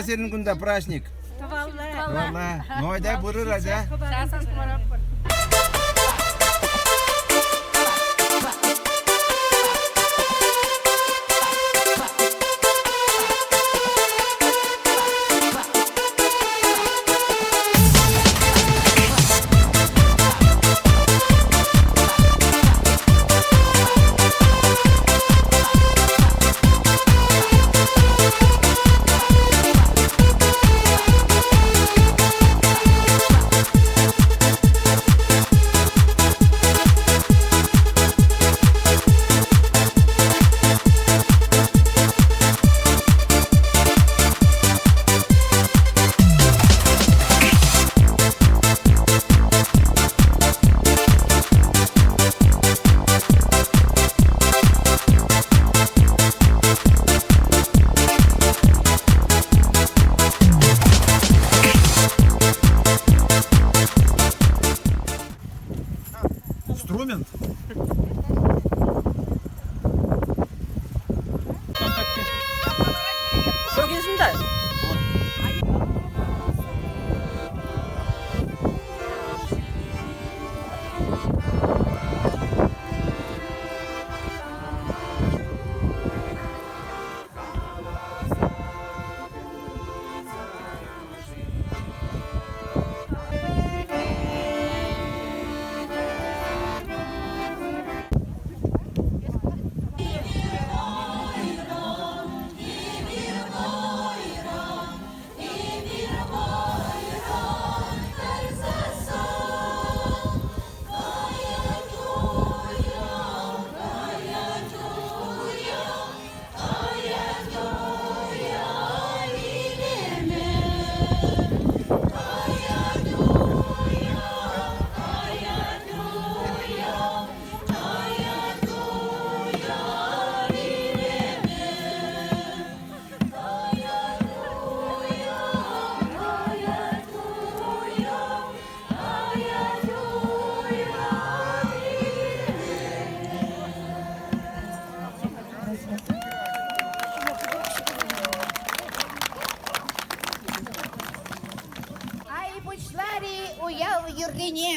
сирӗн кунта праҫник? Тӑвалла. Тӑвалла. Ну, айта пырӑр, айта. Инструмент? Срогинсында. Ай пуҫларӗ уяв юррине,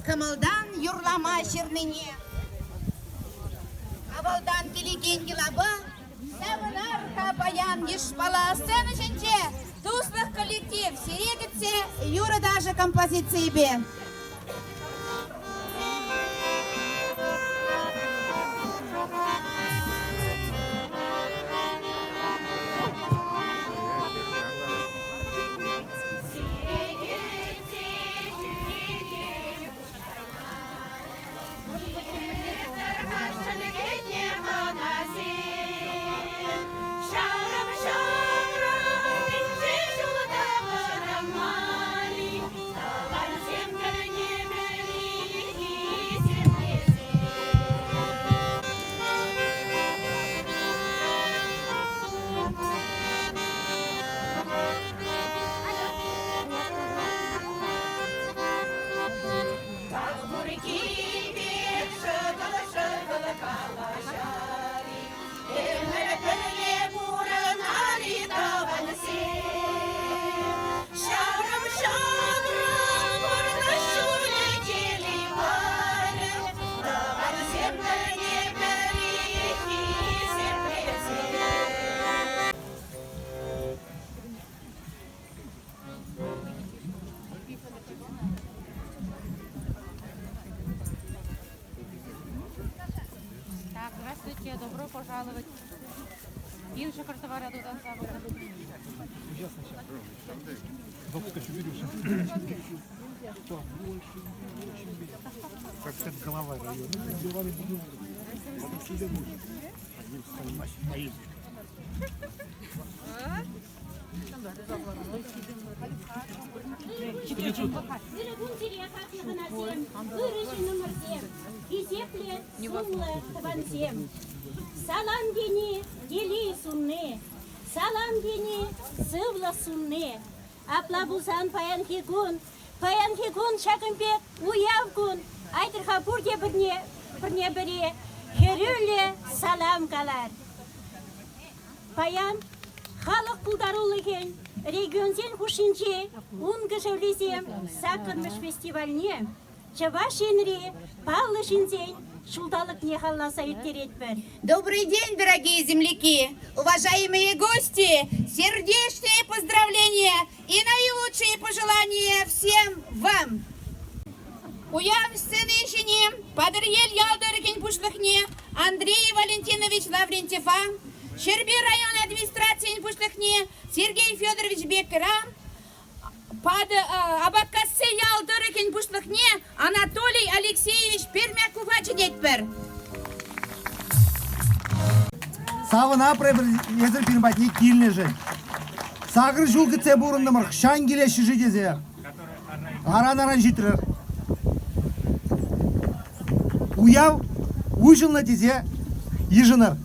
кӑмӑлтан юрлама ҫырнине. Авалтан килекен йӑлапа савӑнар-ха паян йышпала сцена ҫинче туслӑх коллектив сире кӗтсе юрӑ-ташӑ композицийӗпе. Так, здравствуйте, добро пожаловать. Инша картовара тутанса Как это голова района. Ырӑ хаклӑ хӑнасем, ырӑ ҫыннӑмӑрсем, хисеплӗ, сумлӑ тӑвансем. Салам тени телей сунни, салам тени сывлӑх сунни. Апла пулсан паянхи кун, паянхи кун ҫакӑн пек уяв кун. Айтӑр-ха пурте пӗрне, пӗрне-пӗри хӗрӳллӗ салам калар. Паян халӑх пултарулӑхӗн Регионсен хушшинчи Ункӑ шевлисем саккӑрмӗш фестивальне Чӑваш Енри паллӑ ҫынсен ҫулталӑкне халалласа ирттеретпӗр. Добрый день, дорогие земляки, уважаемые гости! Сердечные поздравления и наилучшие пожелания всем вам! Уяв сцени ҫине Патӑрьел ял тӑрӑхӗн пуҫлӑхне Андрей Валентинович Лаврентьева, Ҫӗрпӳ район администрацийӗн пуҫлӑхне Сергей Федорович Беккера, Апаткасси ял тӑрӑхӗн пуҫлӑхне Анатолий Алексеевич Пермякова чӗнетпӗр. Савӑнатпӑр эсир пирӗн патне килнӗшӗн. Сакӑр ҫул кӗтсе пурӑнтӑмӑр, хӑҫан килеҫҫӗ-ши тесе. Аран-аран ҫитрӗр. Уяв уҫӑлнӑ тесе йышӑнӑр.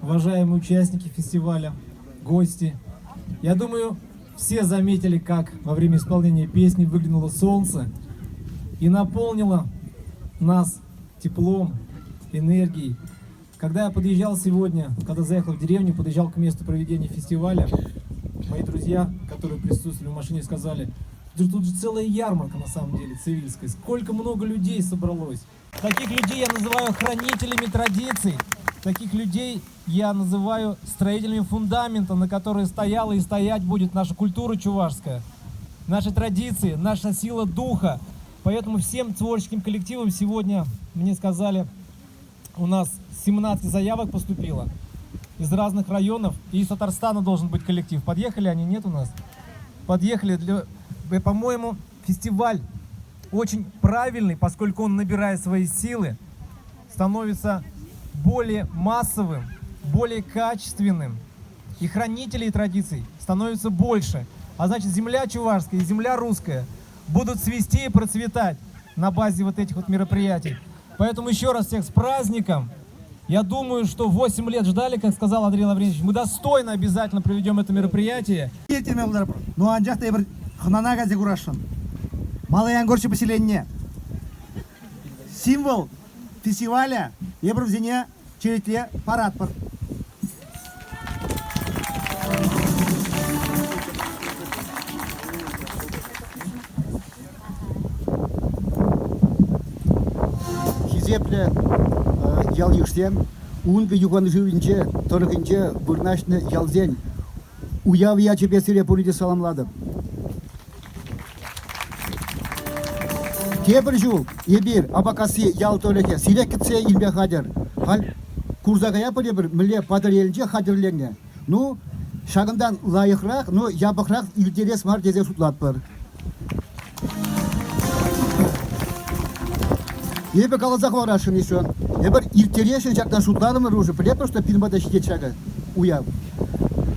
Уважаемые участники фестиваля, гости, я думаю, все заметили, как во время исполнения песни выглянуло солнце и наполнило нас теплом, энергией. Когда я подъезжал сегодня, когда заехал в деревню, подъезжал к месту проведения фестиваля, мои друзья, которые присутствовали в машине, сказали, да тут же целая ярмарка на самом деле цивильская, сколько много людей собралось. Таких людей я называю хранителями традиций, таких людей я называю строителями фундамента, на который стояла и стоять будет наша культура чувашская, наши традиции, наша сила духа. Поэтому всем творческим коллективам сегодня мне сказали, у нас 17 заявок поступило из разных районов, и из Татарстана должен быть коллектив. Подъехали они, нет у нас? Подъехали. Для, по-моему, фестиваль очень правильный, поскольку он, набирая свои силы, становится более массовым, более качественным. И хранителей традиций становится больше. А значит, земля чувашская и земля русская будут цвести и процветать на базе вот этих вот мероприятий. Поэтому еще раз всех с праздником. Я думаю, что 8 лет ждали, как сказал Андрей Лаврентьевич. Мы достойно обязательно проведем это мероприятие. Ну, анчах та эпир хӑнана кайса курасшӑн. Малый Янгорчи поселенине. Символ фестиваля эпир вӗсене черетле паратпӑр. Хисеплӗ ял-йышсем, Ункӑ юханшывӗнче, тӑрӑхӗнче вырнаҫнӑ ялсен уяв ячӗпе сире пурне те саламлатӑп. Тепӗр ҫул эпир Апакасси ял тӑрӑхӗ сире кӗтсе илме хатӗр. Халь курса каятпӑр эпир мӗнле Патӑрьелӗнче хатӗрленнӗ. Ну, ҫакӑнтан лайӑхрах, ну, япӑхрах ирттерес мар тесе шутлатпӑр. Эпӗ каласа хӑварасшӑн еще. Эпир ирттересшӗн ҫакна шутларӑмӑр уже, пӗлетпӗр, что пирӗн пата ҫитет ҫакӑ уяв.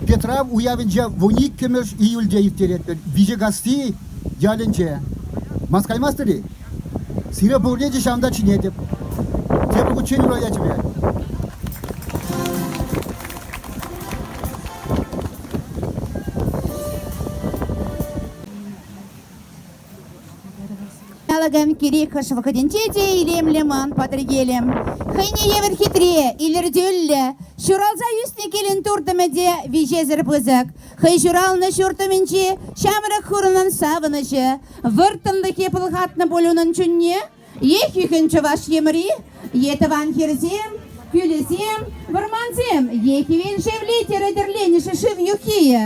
Петрав уявӗнче 12-мӗш июльте ирттеретпӗр Виҫекасси ялӗнче. Мас каймастӑр-и? Сире пурне те ҫавӑнта чӗнетӗп. Тепӗр хутчен ура ячӗпе. Алӑкӑн кирек хӑш вӑхӑтӗнче те илемлӗ ман Патӑрьелӗм. Хӑйне евӗр хитре, илӗртӳллӗ, ҫуралса ӳснӗ килӗн туртӑмӗ те виҫесӗр пысӑк. Хӑй ҫуралнӑ ҫурт умӗнчи ҫамрӑк хурӑнӑн савӑнӑҫӗ, вӑрттӑнлӑхӗ пӑлхатнӑ пуль унӑн чунне. Е хӳхӗм чӑваш йӑмри, е тӑван хӗрсем, кӳлӗсем, вӑрмансем, е хӗвел шевли тӗрӗ тӗрленӗшӗ шыв юххийӗ.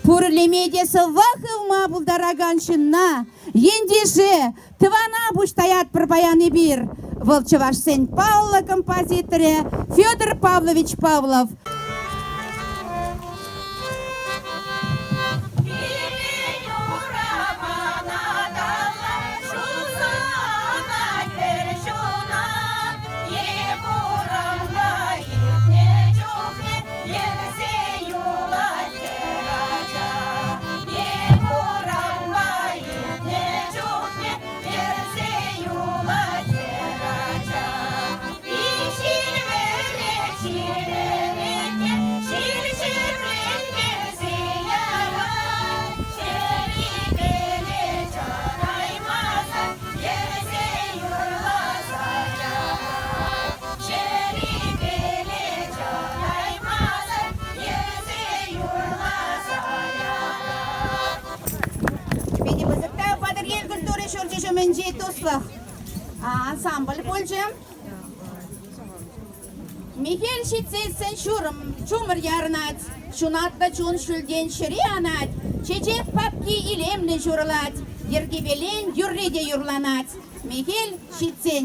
Пурлеме те сӑвва хывма пултаракан ҫынна, ентеше, тӑвана пуҫ таятпӑр паян эпир. Вӑл чӑвашсен паллӑ композиторӗ Федор Павлович Павлов. Питӗ пысӑк та Патӑрьел культура ҫурчӗ ҫумӗнчи туслӑх ансамбль пулчӗ. Михел ҫитсессӗн ҫурӑм ҫумӑр ярӑнать, ҫунатлӑ чун ҫӳлтен ҫӗре анать, чечек папки илемлӗн ҫурӑлать, йӗркепелен юрри те юрланать. Михел ҫитсен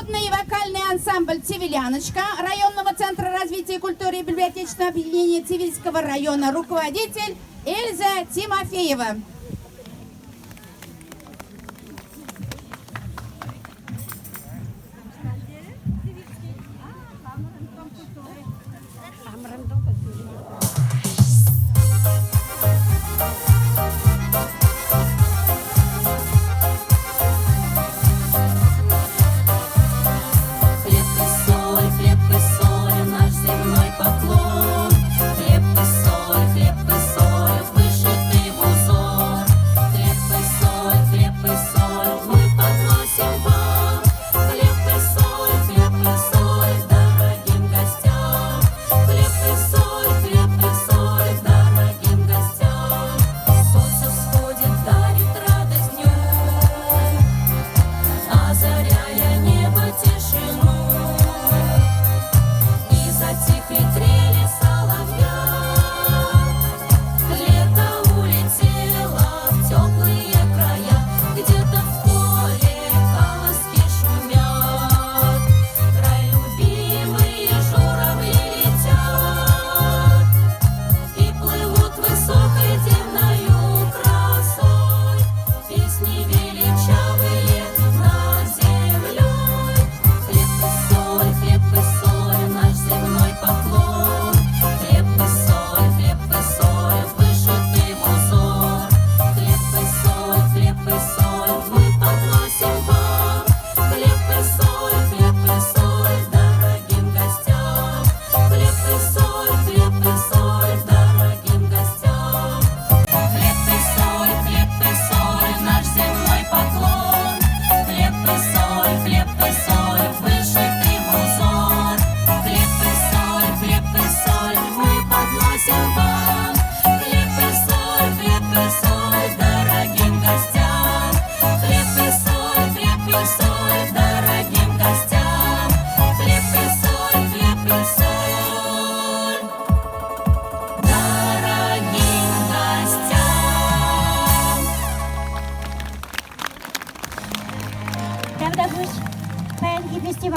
Народный вокальный ансамбль «Цивиляночка» районного центра развития культуры и библиотечного объединения Цивильского района руководитель Эльза Тимофеева. Хлеб и соль, хлеб и соль, наш земной поклон. Хлеб и соль, хлеб и соль, вышитый в узор.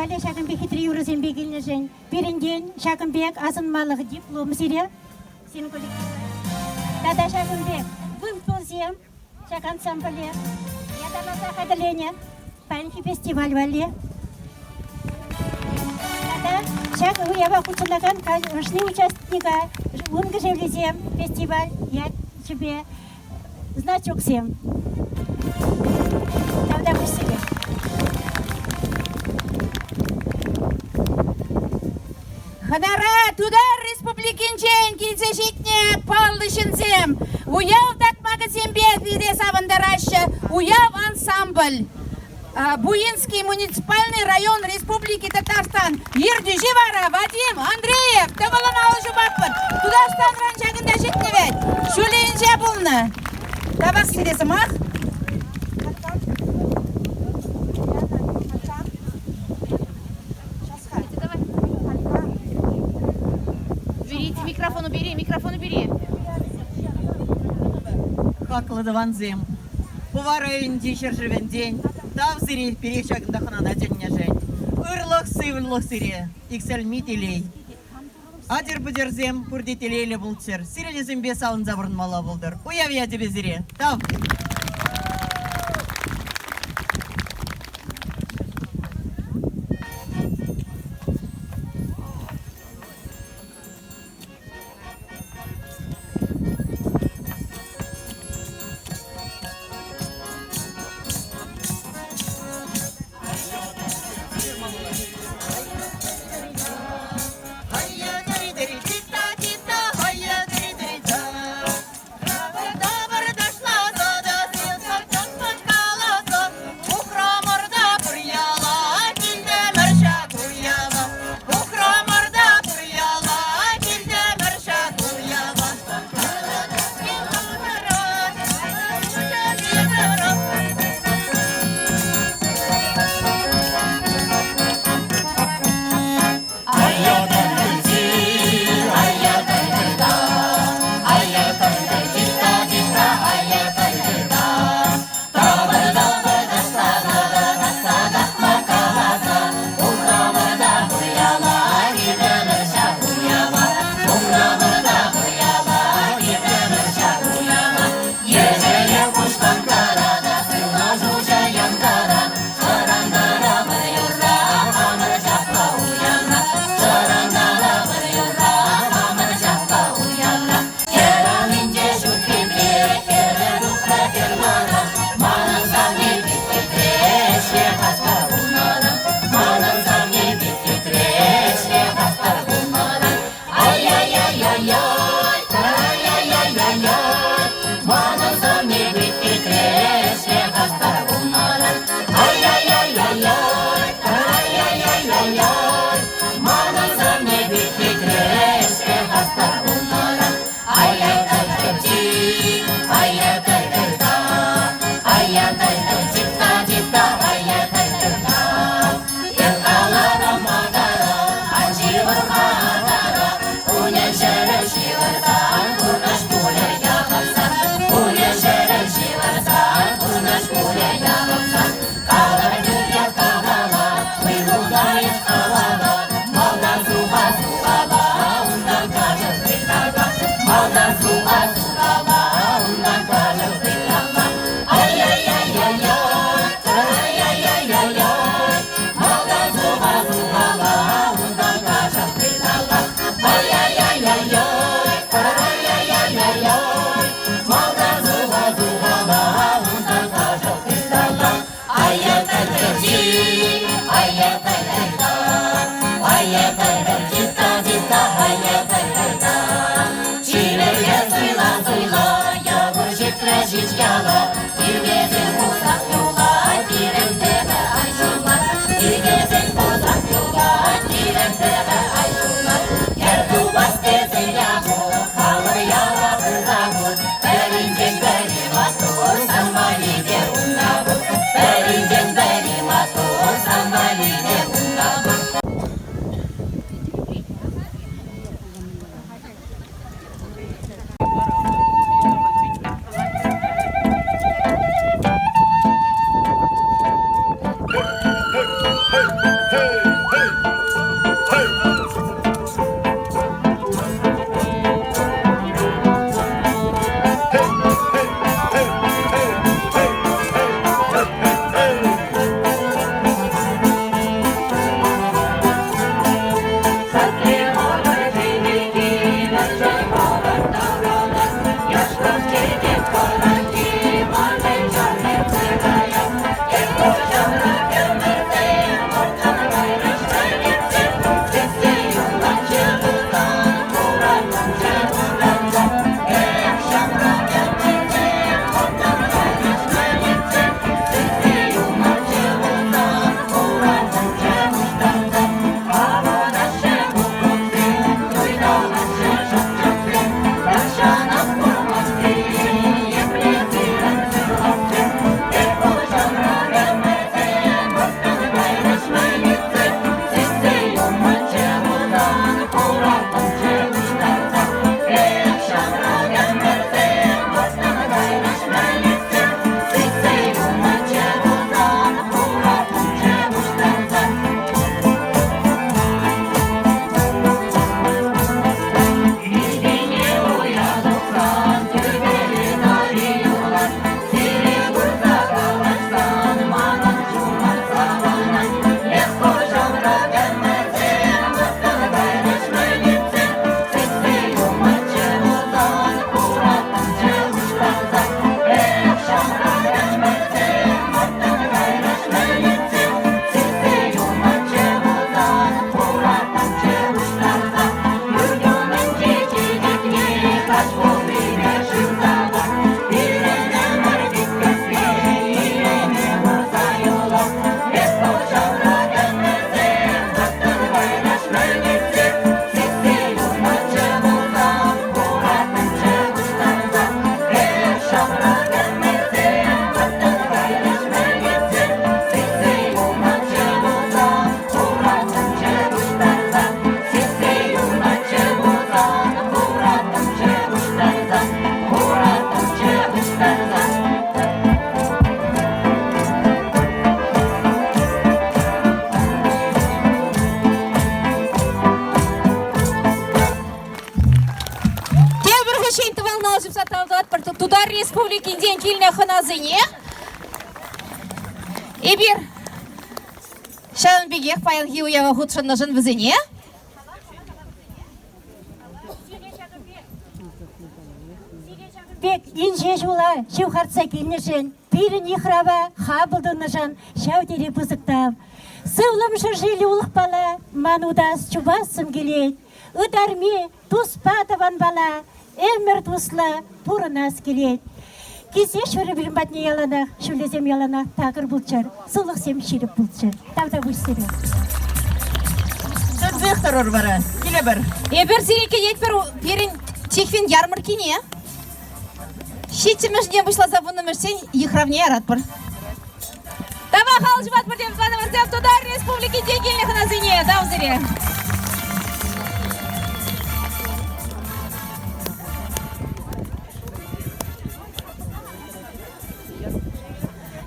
Фестивале ҫакӑн пек хитре юрӑсемпе килнӗшӗн пирӗнтен ҫакӑн пек асӑнмалӑх диплом сире, сирӗн коллектива. Тата ҫакӑн пек вымпелсем ҫак ансамбле ятарласа хатӗрленӗ паянхи фестиваль валли. Тата ҫак уява хутшӑнакан кашни участника Ункӑ шевлисем фестиваль ячӗпе значоксем. Тавтапуҫ сире. Хӑнара Тутар Республикинчен килсе ҫитнӗ паллӑ ҫынсем уяв такмакӗсемпе пире савӑнтараҫҫӗ. Уяв ансамбль Буинский муниципальный район Республики Татарстан ертӳҫи вара Вадим Андреев. Тӑвӑллӑн алӑ ҫупатпӑр. Тутарстанран ҫакӑнта ҫитнӗ вӗт. Ҫулӗ инҫе пулнӑ. Тавах сире сӑмах. Берите микрофон, убери, микрофон убери. Хаклӑ тӑвансем, Пӑва районӗнчи ҫӗршывӗнчен тав сире пире ҫакӑнта хӑнана чӗннӗшӗн. Ырлӑх-сывлӑх сире, иксӗлми телей. Атьӑр-пӗтӗрсем пурте телейлӗ пулччӑр, сирӗнӗсемпе савӑнса пурӑнмалла пултӑр. Уяв ячӗпе сире! Тав! тӑватпӑр Тутар Республикинчен килнӗ хӑнасене. Эпир ҫавӑн пекех паянхи уява хутшӑннӑшӑн вӗсене Пек инҫе ҫула ҫывхартса килнӗшӗн, пирӗн йыхрава хапӑл тунӑшӑн ҫав тери пысӑк тав. Сывлӑм шӑршиллӗ улӑхпала ман утас чупассӑм килет. Ытарми туспа тӑванпала ӗмӗр туслӑ пурӑнас килет. Килсе ҫӳрӗ пирӗн патне яланах, ҫулӗсем яланах такӑр пулччӑр, сывлӑхсем ҫирӗп пулччӑр. Тавтапуҫ сире. Чӗнсех тӑрӑр вара, килӗпӗр. Эпир сире кӗтетпӗр пирӗн Тихвин ярмаркине. Ҫиччӗмӗшне пуҫласа вуннӑмӗшсен йыхравне яратпӑр. Тавах ал ҫупатпӑр тем тӑванӑмӑрсем Тутар Республикинчен килнӗ хӑнасене. Тав сире.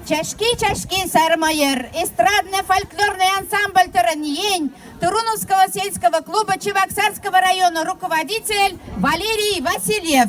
Чашки-чашки сармайӑр, эстрадно-фольклорный ансамбль Тӑрӑн Туруновского сельского клуба Чебоксарского района руководитель Валерий Васильев.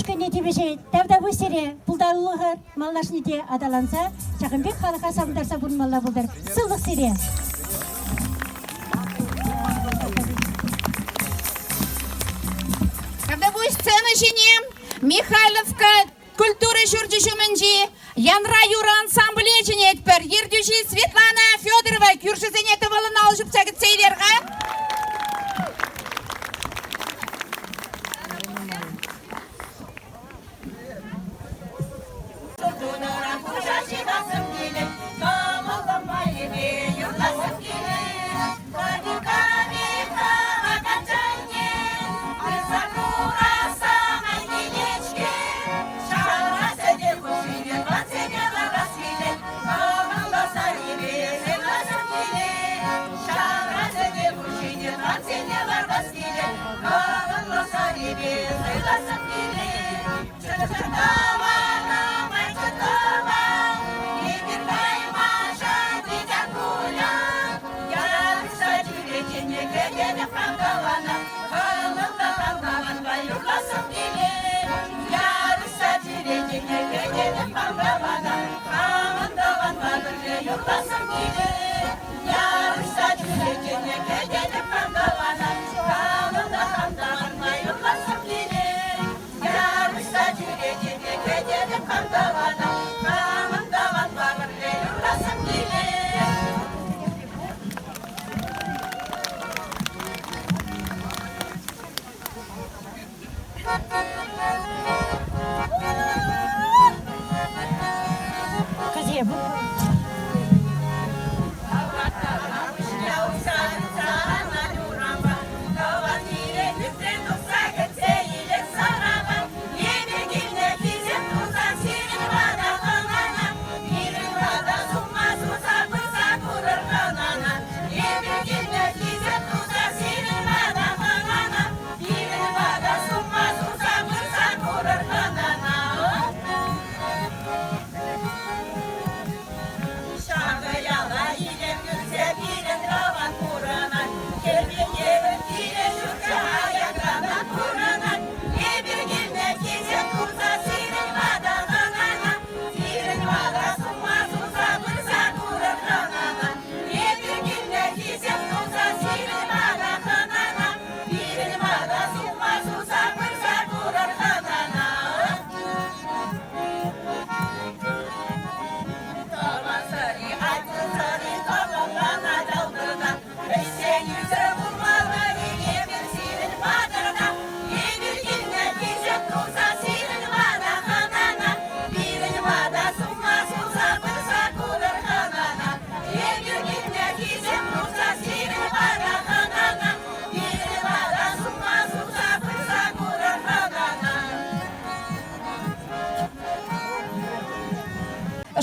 ушкӑнне тивӗҫет. Тавтапуҫ сире, пултарулӑхӑр малашне те аталанса ҫакӑн пек халӑха савӑнтарса пурӑнмалла пултӑр. Сывлӑх сире! Тавтапуҫ сцена ҫине Михайловка культура ҫурчӗ ҫумӗнчи Янра юрӑ ансамбле чӗнетпӗр. Ертӳҫи Светлана Федорова кӳршӗсене тӑвӑллӑн алӑ ҫупса кӗтсе илер-ха.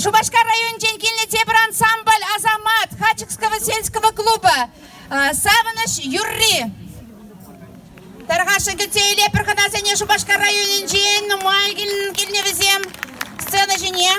Шупашкар районӗнчен килнӗ тепӗр ансамбль «Асамат» Хачикского сельского клуба «Савӑнӑҫ юрри». Тархасшӑн кӗтсе илетпӗр хӑнасене Шупашкар районӗнчен нумай килнӗ вӗсем сцена ҫине.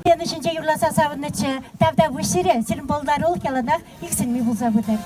Сцена ҫинче юрласа савӑннӑччӗ. Тавтапуҫ сире, сирӗн пултарулӑх яланах иксӗлми пулса пытӑр.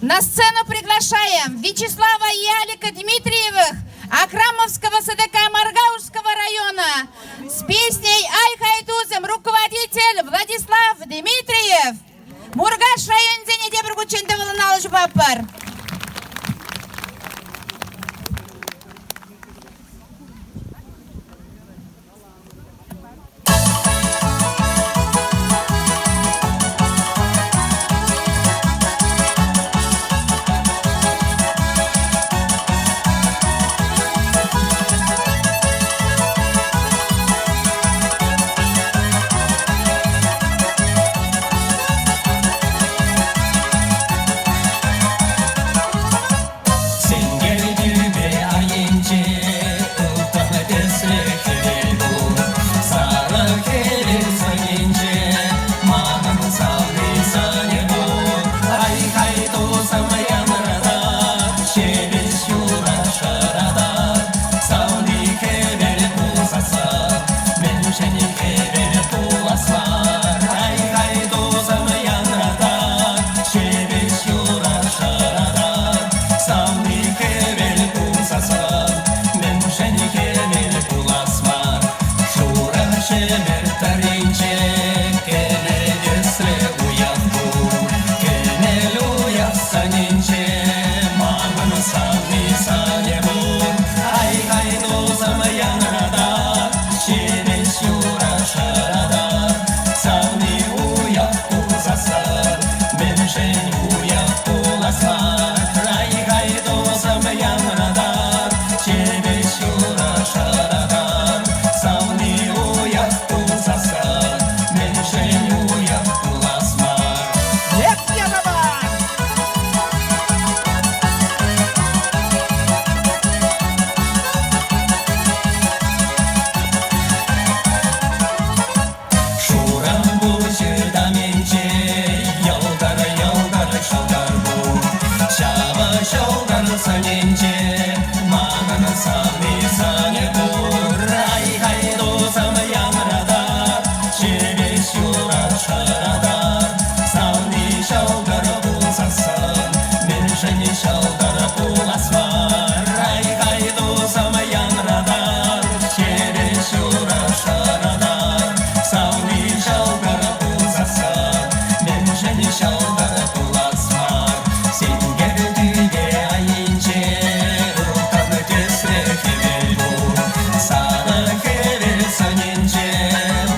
На сцену приглашаем Вячеслава и Алика Дмитриевых, Акрамовского СДК Моргаушского района с песней «Ай хайтузым» руководитель Владислав Дмитриев. Муркаш районӗсене тепӗр хутчен тӑвӑллӑн алӑ ҫупатпӑр. Сенкер тӳпе айӗнче ылтӑн тӗслӗ хӗвел пур. Сарӑ хӗвел сӑнӗнче манӑн савни сӑнӗ пур. Ай-хай тусӑм янратать, ҫепӗҫ юрӑ шӑратать. Савни хӗвел пулсассӑн, мӗншӗн хӗвел пулас мар? Ай-хай тусӑм янратать, ҫепӗҫ юрӑ шӑратать. Савни хӗвел пулсассӑн, мӗншӗн хӗвел пулас мар? Шурӑ ҫӗмӗрт тӑрринче кӗмӗл тӗслӗ уяв пур. Кӗмӗл уяв сӑнӗнче манӑн савни сӑнӗ пур. Ай-хай тусӑм янратать, ҫепӗҫ юрӑ шӑратать. Савни уяв пулсассӑн, мӗншӗн уяв пулас мар? Ай-хай тусӑм янратать, ҫепӗҫ юрӑ шӑратать. Савни уяв пулсассӑн, мӗншӗн уяв пулас мар? Шурӑм пуҫ ытамӗнче йӑлтӑр-йӑлтӑр ҫӑлтӑр пур. Ҫавӑ ҫӑлтӑр сӑнӗнче манӑн савни сӑнӗ пур. Ай-хай тусӑм янратать, ҫепӗҫ юрӑ шӑратать. Савни ҫӑлтӑр пулсассӑн, мӗншӗн ҫӑлтӑр пулас мар? Ай-хай тусӑм янратать, ҫепӗҫ юрӑ шӑратать. Савни ҫӑлтӑр пулсассӑн, мӗншӗн ҫӑлтӑр пулас мар? Сенкер тӳпе айӗнче ылтӑн тӗслӗ хӗвел пур. Сарӑ хӗвел сӑнӗнче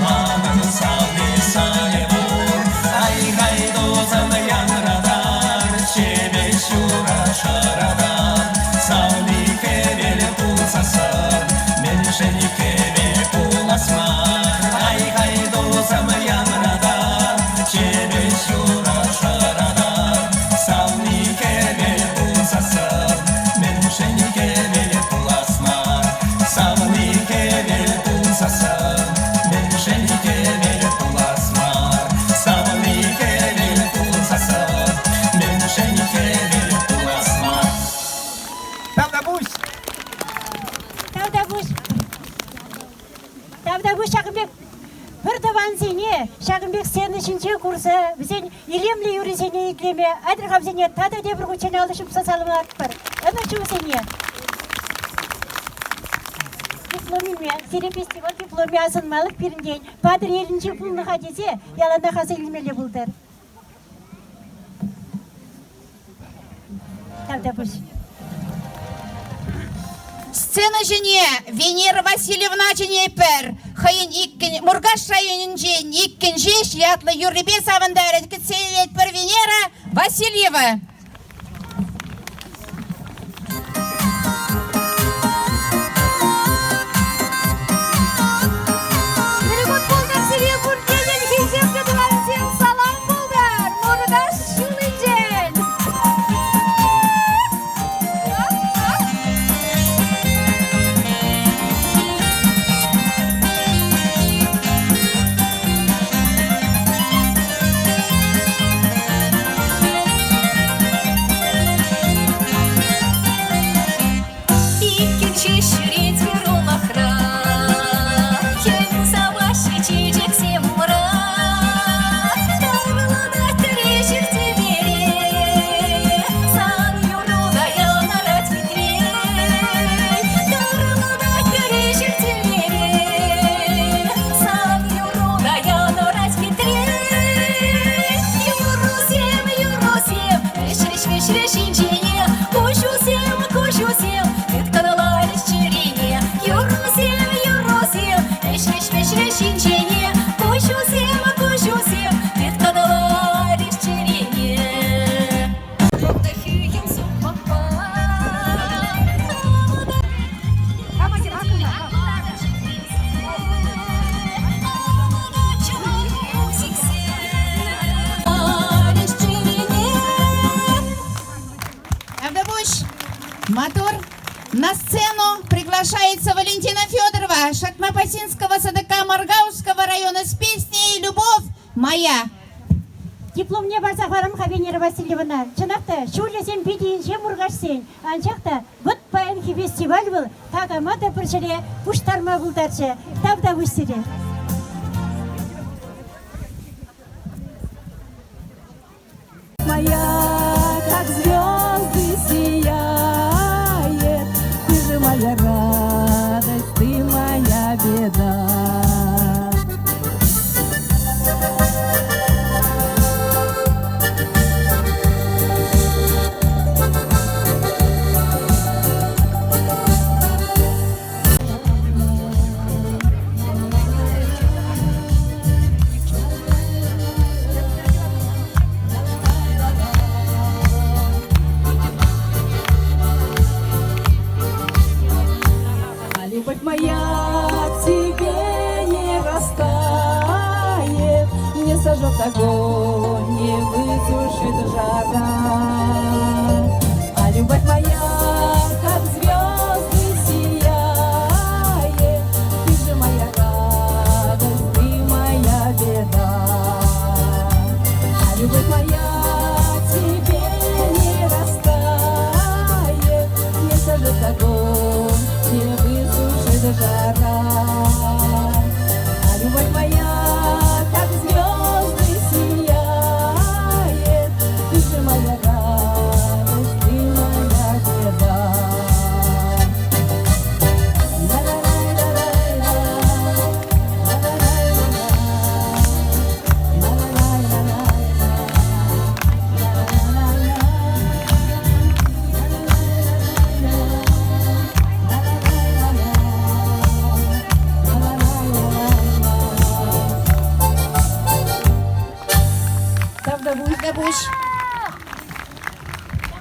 манӑн савни сӑнӗ пур. Ай-хай тусӑм янратар, ҫепӗҫ юрӑ шӑратар. Савни хӗвел пулсассӑн, мӗншӗн хӗвел пулас мар? Ай-хай тусӑм янратар, ҫепӗҫ юрӑ шӑратар. Савни хӗвел пулсассӑн, мӗншӗн хӗвел пулас мар? Савни хӗвел пулсассӑн, мӗншӗн хӗвел пулас мар? Савни хӗвел пулсассӑн, мӗншӗн хӗвел пулас мар? Тавтапуҫ! Тавтапуҫ. Тавтапуҫ ҫакӑн пек пӗр тӑвансене ҫакӑн пек сцена ҫинче курса вӗсен илемлӗ юррисене итлеме атьӑр-ха вӗсене тата тепӗр хутчен алӑ ҫупса саламлатпӑр. Ӑнӑҫу вӗсене. Диплом илме, сире фестиваль дипломӗ асӑнмалӑх пирӗнтен Патӑрьелӗнче пулнӑ-ха тесе яланах аса илмелле пултӑр. Тавтапуҫ. Сцена ҫине Венера Васильевна чӗнетпӗр. Хӑйӗн иккӗн Муркаш районӗнчен иккӗн ҫеҫ ятлӑ юррипе савӑнтарать. Кӗтсе илетпӗр Венера Васильева. Переход пултӑр сире пурте хисеплӗ тӑвансем, салам пултӑр Муркаш ҫулӗнчен! Иккӗн ҫеҫ ҫӳрет пӗр улӑхра, Хӗн саваҫҫӗ чечексем ура. Тарланать ҫӗр тӳпере, Маттур. На сцену приглашается Валентина Федорова, Шатмапасинского СДК Моргаушского района с песней «Любовь моя». Дипломне парса хӑварам-ха Венера Васильевна. Чӑнах та, ҫулӗсем питӗ инҫе Муркашсен. Анчах та вӑт паянхи фестиваль вӑл такама та пӗр ҫӗре пуҫтарма пултарчӗ. Тавтапуҫ сире. Моя, как звезды сияет, Ты же моя радость, ты моя беда. А любовь моя к тебе не растает, Не сожжет огонь, не высушит жара. А любовь моя, как звезды сияет, Ты же моя радость, ты моя беда. А любовь моя к тебе не растает, Не сожжет огонь, не высушит жара. А любовь моя, как звезды сияет, Ты же моя радость, ты моя беда. Тавтапуҫ.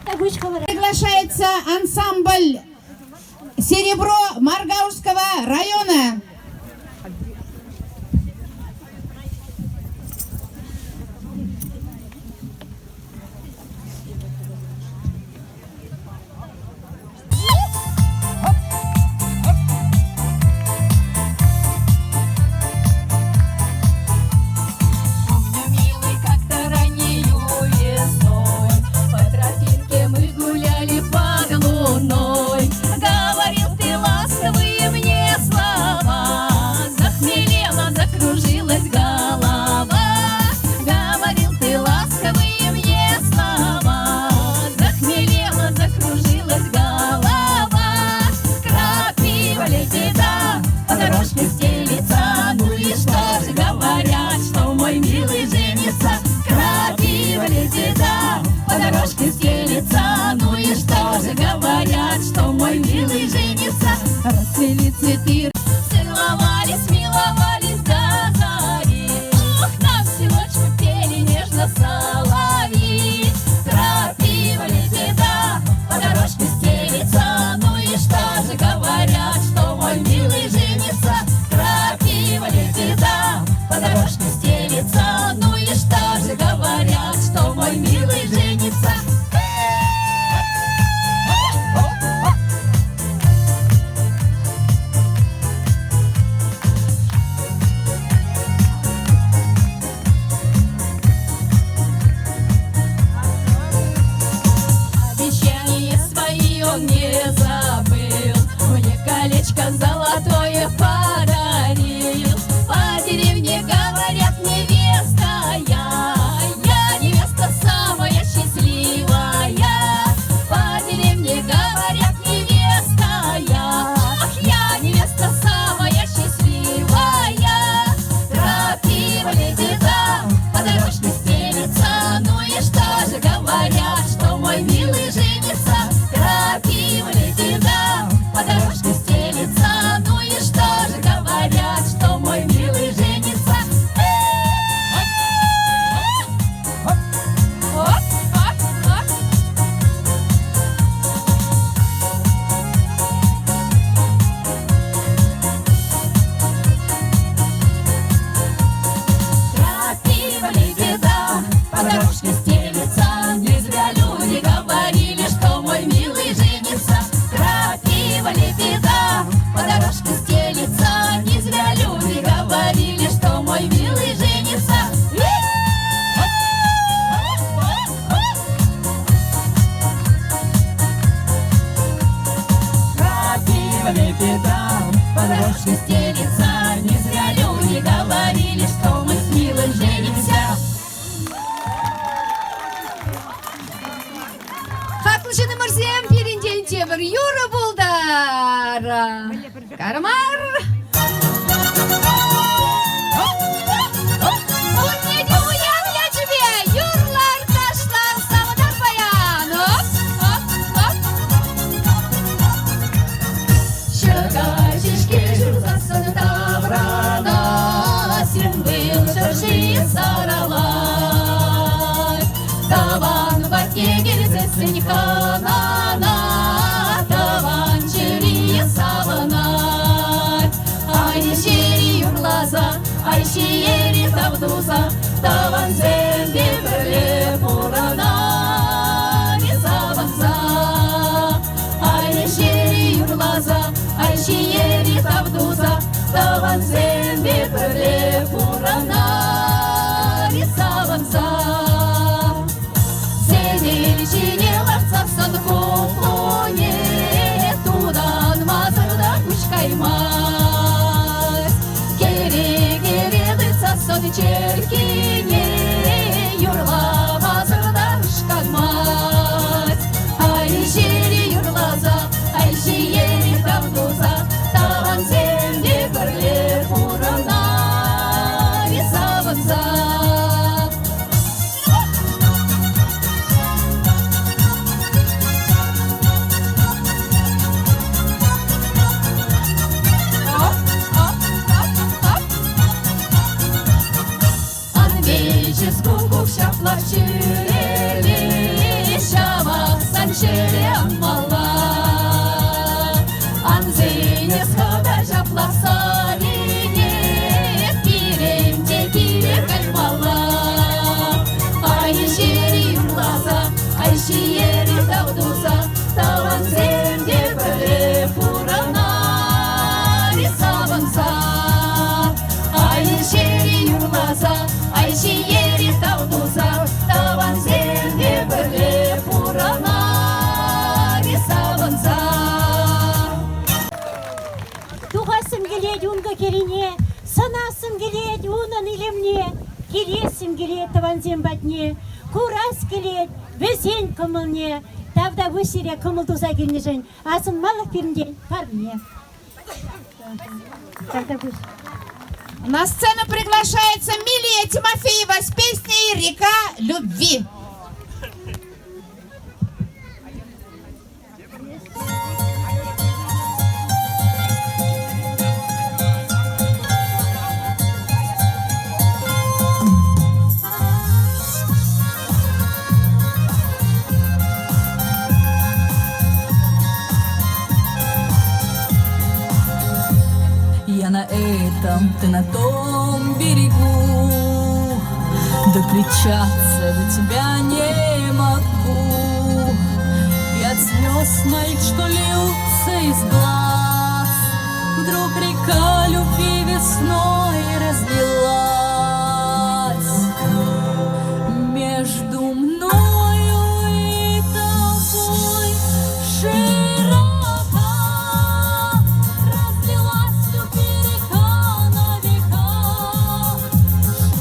Тавтапуҫ хӑвӑра. Приглашается ансамбль «Серебро» Моргаушского района. Помню, милый, как-то раннею весной По тропинке мы гуляли под луной. Говорил ты ласковые мне слова, Захмелела, закружилась голова. Говорил ты ласковые мне слова, Захмелела, закружилась голова. Крапива летит, по дорожке стелится. Ну и что же говорят, что мой милый женится? Крапива летит, по дорожке стелится. Ну и что же говорят, что мой милый женится? Расцвели цветы, целовались, миловались до зари. Ох, нам всю ночь пели нежно соловьи. Крапива летит, по дорожке стелится. Ну и что же говорят, что мой милый женится? Крапива летит, по дорожке стелится. Ну и что же говорят, что мой милый женится? Обещание свои он не забыл, Мне колечко золотое подарил. По деревне говорят, невеста я, я невеста самая счастливая. По деревне говорят, невеста я, ах, я невеста самая счастливая. Крапива летит, по дорожке стелится. Ну и что же говорят, что мой милый женится? Крапива летит, по дорожке стелится. Ну и что же пятам по дорожке стелится. Не зря люди говорили, что мы с милым женимся. Хаклӑ ҫыннӑмӑрсем, пирӗнтен тепӗр юрӑ пултар. Кармар! Пурне те уяв ячӗпе юрлар, ташлар, савӑнар паян. Оп, оп, оп. Ҫӑка ҫеҫке ҫурсассӑн таврана символ шӑрши саралать. Тӑван патне килсессӗн хӑнана тӑван чӗри савӑнать. Ай ҫири юрласа, ай ҫиери тав туса, тӑвансемпе пӗрле пурӑнар савӑнса. Ай ҫири юрласа, ай ҫиери тав туса, тӑвансемпе пӗрле пурӑнар савӑнса. Сӗтел ҫине лартсассӑн кухне тутанмасӑр та куҫ каймасть. Кӗрекере тытсассӑн черккене юрламасӑр та шканмасть. Ай ҫири юрласа, ай ҫиери тав туса, тӑвансемпе пӗрле пурӑнар савӑнса. Ан вилчӗ куккук ҫапла ҫӳреле, ҫавах сан ҫӗре анмалла. Ан сӗнес хӑта ҫапла сарине, пирӗн те киле каймалла. Ай ҫири юрласа, ай ҫиери тав туса, тӑвансем те пӗрле пурӑнар савӑнса. Ай ҫири юрласа, ай ҫиери тав туса, тӑвансем те пӗрле пурӑнар савӑнса. Тухассӑм килет ункӑ хӗррине, сӑнассӑм килет унӑн илемне, килессӗм килет тӑвансем патне, курас килет вӗсен кӑмӑлне. Тавтапуҫ сире кӑмӑл туса килнӗшӗн, асӑнмалӑх пирӗнтен парне. Тавтапуҫ. На сцену приглашается Милия Тимофеева с песней «Река любви». Я на этом, ты на том берегу, Докричаться до тебя не могу. И от слез моих, что льются из глаз, Вдруг река любви весной разлилась. Между мною и тобой широка разлилась любви река на века.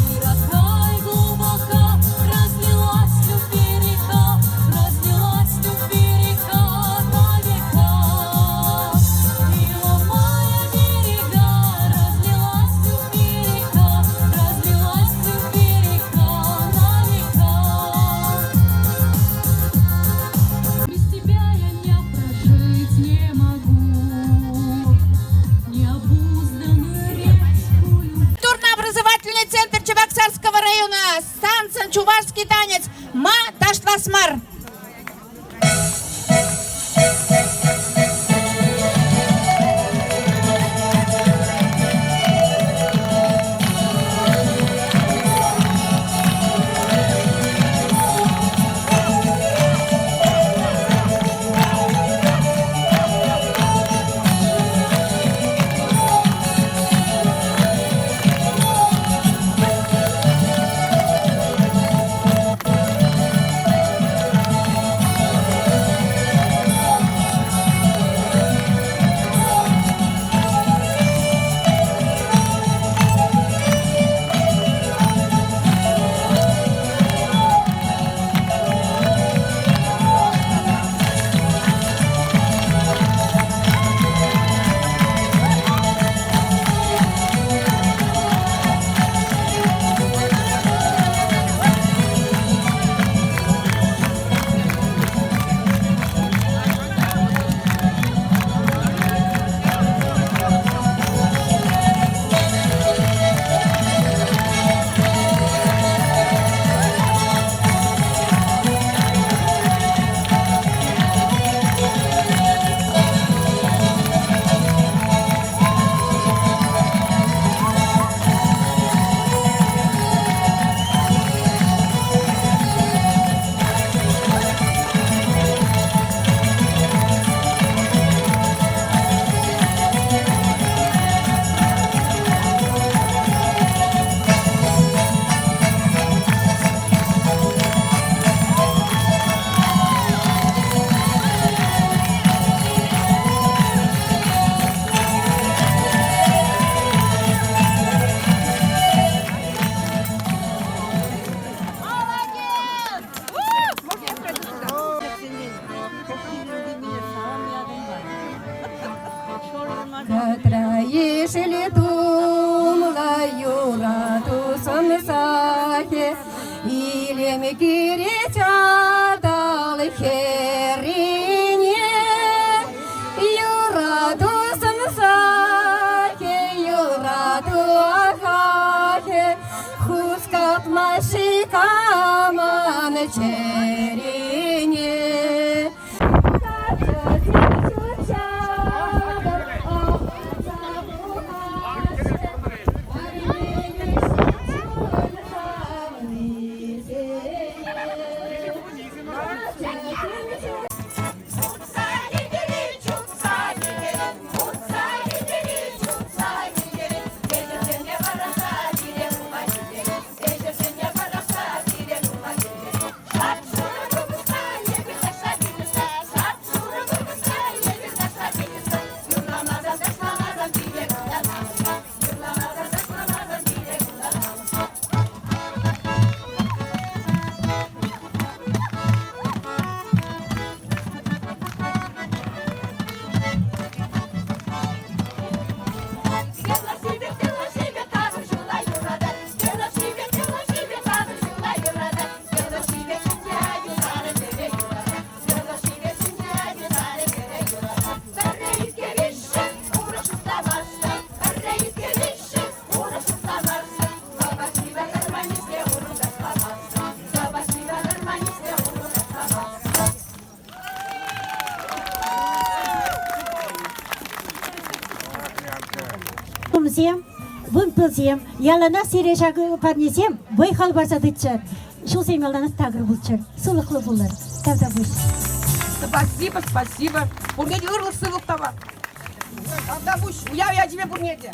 Широка и глубока разлилась любви река, разлилась любви река на века. И ломая берега, разлилась любви река, разлилась любви река на века. Без тебя я дня прожить не могу, необузданную речку Культурно-образовательный центр Чебоксарского района с чувашский танец «Ма ташлас мар». Ешӗл тумлӑ юрату сӑмсахӗ илем кӳрет Атӑл хӗррине. Юрату сӑмсахӗ, юрату ахахӗ хускатма-ши камӑн чӗрине? Тумсем, вымпелсем, яланах сире ҫак парнесем вӑй-хал парса тытчӑр. Ҫулсем яланах такӑр пулччӑр, сывлӑхлӑ пулӑр. Тавтапуҫ. Спасибо, спасибо. Пурне те ырлӑх-сывлӑх тава. Тавтапуҫ. Уяв ячӗпе пурне те.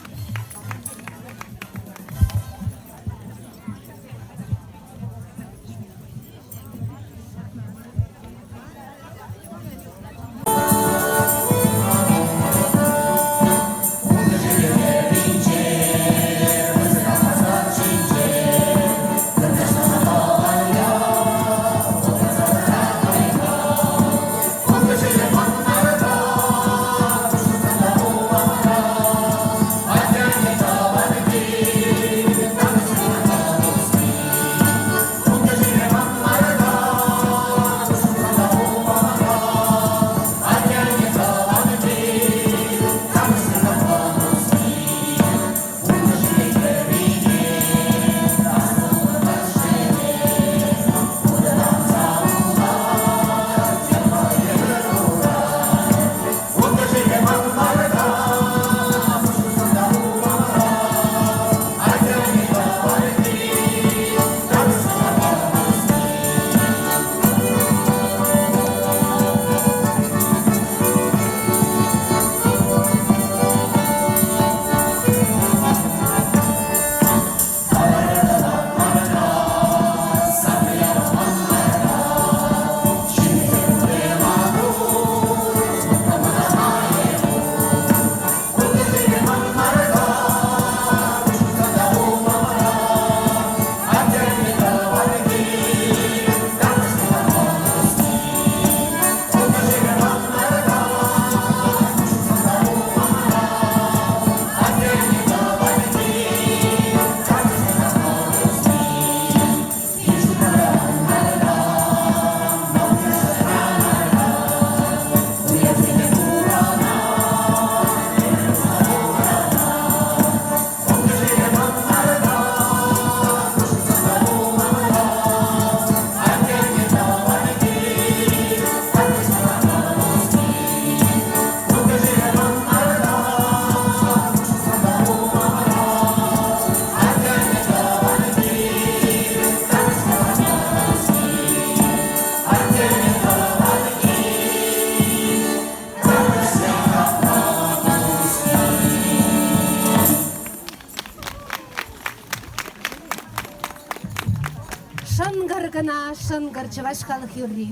Шӑнкӑр кӑна шӑнкӑр чӑваш халӑх юрри.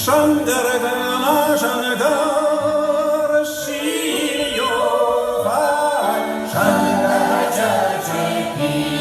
Шӑнкӑр кӑна шӑнкӑр ҫил юхать, шӑнкӑр чӗчеки.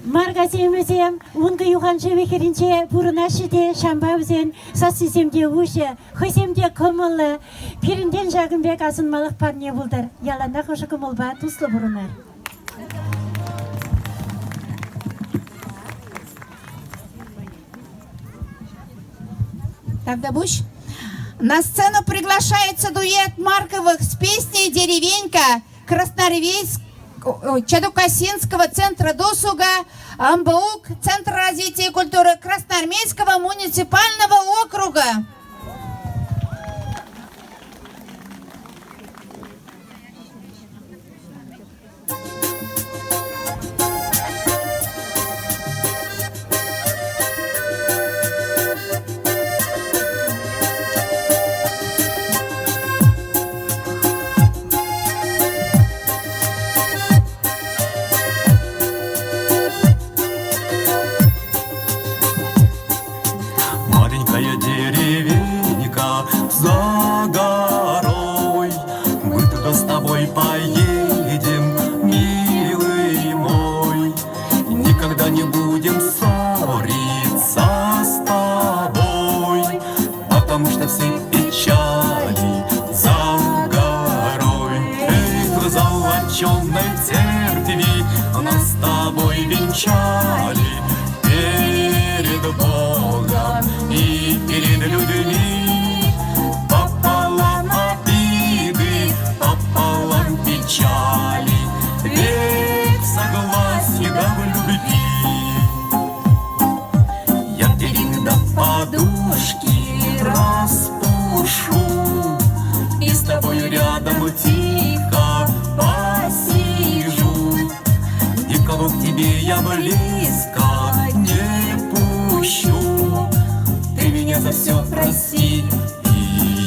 Маркасем вӗсем Ункӑ юханшывӗ хӗрринче пурӑнаҫҫӗ те ҫавӑнпа вӗсен сассисем те уҫӑ, хӑйсем те кӑмӑллӑ. Пирӗнтен ҫакӑн пек асӑнмалӑх парне пултӑр. Яланах ӑшӑ кӑмӑлпа туслӑ пурӑнар. Тавтапуҫ. На сцену приглашается дуэт Марковых с песней «Деревенька» Красноармейск Чадукасинского центра досуга МБУК, Центр развития и культуры Красноармейского муниципального округа. Маленькая деревенька за горой, Мы туда с тобой поедем, милый мой. Никогда не будем ссориться с тобой, Потому что все печали за горой. Эх, в золоченой церкви нас с тобой венчали перед Богом и перед людьми. Пополам обиды, пополам печали, Век согласия да в любви. Я перины до подушки распушу И с тобою рядом тихо посижу. Никого к тебе я близко не пущу. Ты меня за все прости, и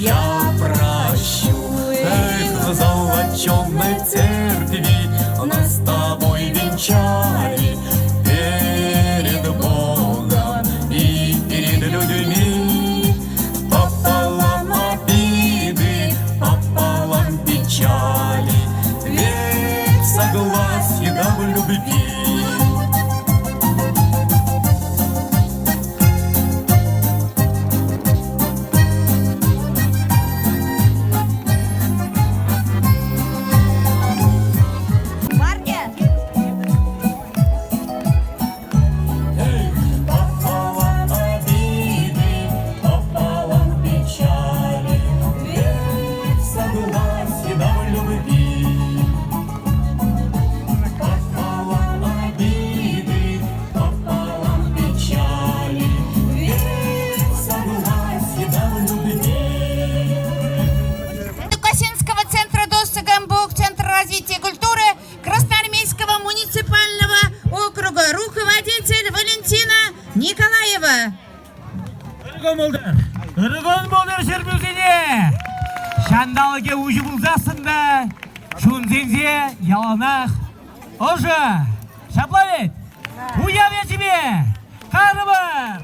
я прощу. Эх, в золоченой церкви нас с тобой венчали перед Богом и перед людьми. Пополам обиды, пополам печали, Век согласия да в любви. Пополам обиды, пополам печали, Век согласия да в любви. Пополам обиды, пополам печали, Век согласия да в любви. Тукасинского центра досуга МБУК, Центра развития культуры Красноармейского муниципального округа. Руководитель Валентина Николаева. Ырӑ пултӑр ҫӗрпӳсене! Ҫанталӑкӗ уҫӑ пулсассӑн та чунсенче яланах ӑшӑ. Ҫапла вӗт? Уяв ячӗпе! Карӑпӑр!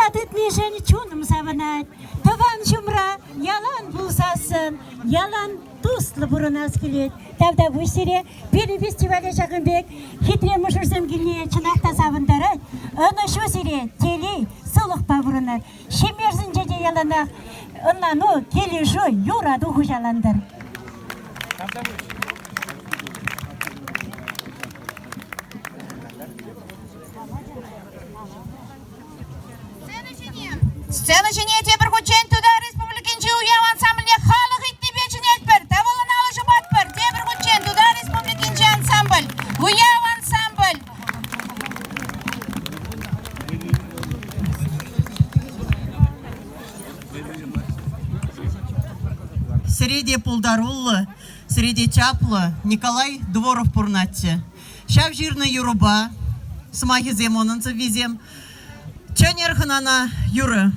Алра тытнишӗн чунӑм савӑнать. Тӑван ҫумра ялан пулсассӑн, ялан туслӑ пурӑнас килет. Тавтапуҫ сире. Пирӗн фестивале ҫакӑн пек хитре мӑшӑрсем килни чӑнах та савӑнтарать. Ӑнӑҫу сире, телей, сывлӑхпа пурӑнӑр. Ҫемьесенче те яланах ӑнлану, килӗшӳ, юрату хуҫалантӑр. Сцена ҫине тепӗр хутчен Тутар Республикинчи Уяв ансамбльне халӑх ыйтнипе чӗнетпӗр. Тӑвӑллӑн алӑ ҫупатпӑр. Тепӗр хутчен Тутар Республикинчи ансамбль, Уяв ансамбль. Сире те пултаруллӑ, сире те чаплӑ Николай Дворов пурӑнатчӗ. Ҫав ҫырнӑ юрӑпа, сӑмахӗсем унӑн сӑввисем, Чӗнӗр хӑнана юрӑ.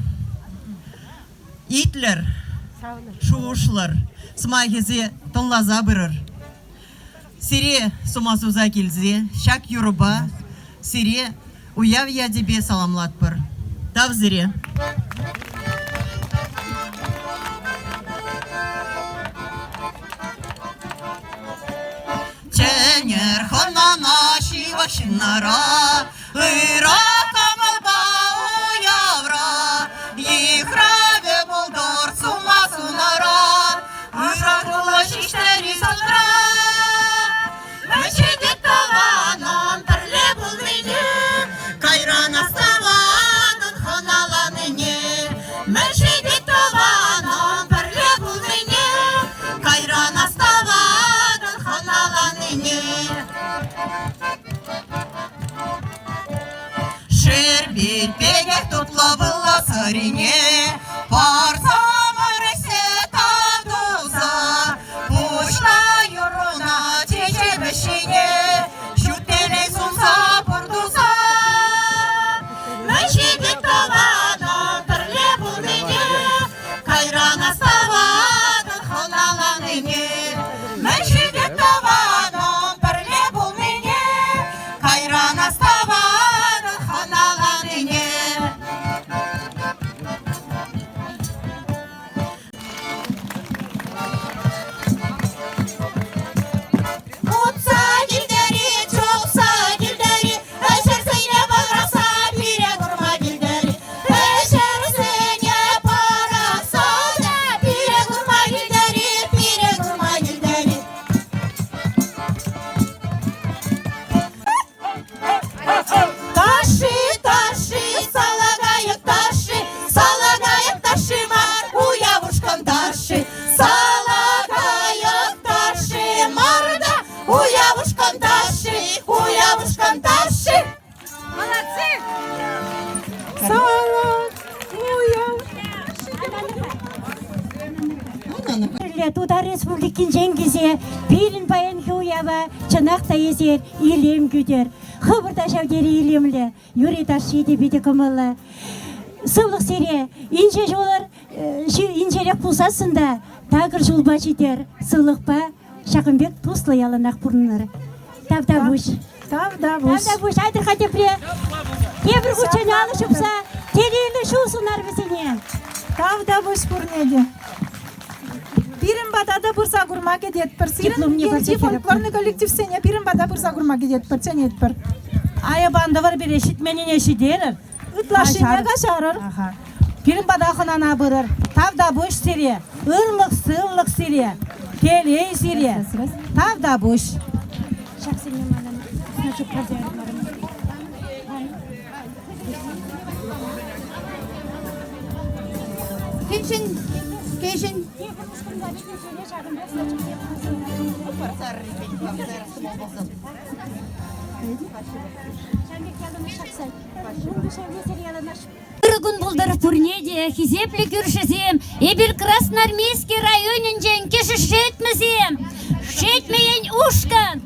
Итлӗр, шухӑшлӑр, сӑмахӗсе тӑнласа пырӑр. Сире сума суса килсе ҫак юрӑпа сире уяв ячӗпе саламлатпӑр. Тав сире! Чӗнӗр хӑнана ҫывӑх ҫыннара, Ырӑ кӑмӑлпа уявра, Йыхравӗ пултӑр сума сунара, Ырӑ кулӑ ҫиҫтӗр-и санра. Вӗҫетӗп тӑванӑм пӗрле пулнине, Кайран астӑватӑн хӑналанине. Вӗҫетӗп тӑванӑм пӗрле пулнине, Кайран астӑватӑн хӑналанине. Шерпет пекех тутлӑ пыллӑ сӑрине Парсамӑр ӗҫсе тав туса, Пуҫла юрруна чечек вӗҫҫине, Ҫут телей сунса пур туса. Мӗн ҫитет тӑванӑм пӗрле пулнине, Кайран астӑватӑн хӑналанине. Мӗн ҫитет тӑванӑм пӗрле пулнине, Кайран астӑватӑн хӑналанине. Утса килтӗр-и, чупса килтӗр-и, Ӗҫӗрсене пӑрахса пире курма килтӗр-и? Ӗҫӗрсене пӑрахса пире курма килтӗр-и, пире курма килтӗр-и? Ташши, ташши, салакайӑк ташши, салакайӑк ташши мар, уяв ушкӑн ташши. Салакайӑк ташши мар та, уяв ушкӑн ташши, уяв ушкӑн ташши. Молодцы! Салак, уяв. Тутар Республикинчен килсе пирӗн паянхи уява чӑнах та эсир илем кӳтӗр. Хӑвӑр та ҫав тери илемлӗ. Юрий ташши те питӗ кӑмӑллӑ. Сывлӑх сире. Инҫе ҫулӑр инҫерех пулсассӑн та такӑр ҫулпа ҫитер. Сывлӑхпа ҫакӑн пек туслӑ яланах пурӑнӑр. Тавтапуҫ. Тавтапуҫ. Тавтапуҫ. Айтӑр-ха тепре. Тепӗр хутчен алӑ ҫупса телейлӗ ҫул сунар вӗсене. Тавтапуҫ пурне те. Пирӗн пата та пырса курма кӗтетпӗр. Сирӗн енчи фольклорный коллективсене пирӗн пата пырса курма кӗтетпӗр, чӗнетпӗр. Айӑпан тӑвӑр пире ҫитменнине ҫитерӗр. Ытлашшине каҫарӑр. Пирӗн пата хӑнана пырӑр. Тавтапуҫ сире, ырлӑх-сывлӑх сире, телей сире. Тавтапуҫ. Ҫаксене манӑн значок парса ярӑнмарӑм. Кӗҫӗн, кӗҫӗн. Ырӑ кун пултӑр пурне те, хисеплӗ кӳршӗсем! Эпир Красноармейски районӗнчен Кӗҫӗн Шетмӗсем! Шетмӗ ен ушкӑн!